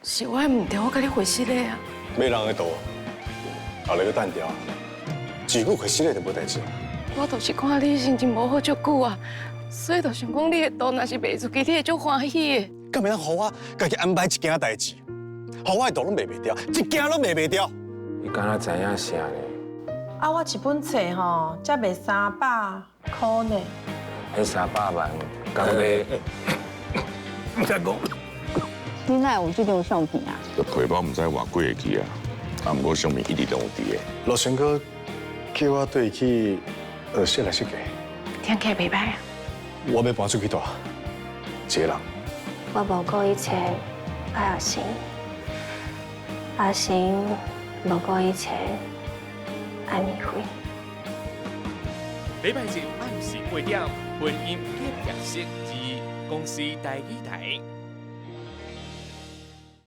是我的毋對，我共你回失禮啊。罵人的道，後來閣擲掉，一句回失禮就無代誌。我就是看你心情無好足久啊，所以就想講你的肚若是賣出去，你會足歡喜的。敢會當予我家己安排一件代誌，予我的肚攏賣袂掉，一件攏賣袂掉。伊敢若知影啥呢？啊，我一本冊吼，才賣300箍呢。彼300萬，敢欲？毋知講。你哪會有這張相片啊？這皮包毋知偌幾个去啊，啊，毋過相片一直攏有佇个。羅生哥叫我綴伊去學室內設計。聽起來袂歹啊。我欲搬出去蹛，一个人。我無顧一切愛阿成，阿成無顧一切愛美惠。禮拜日暗時8點，婚姻結業式二，公視台語台。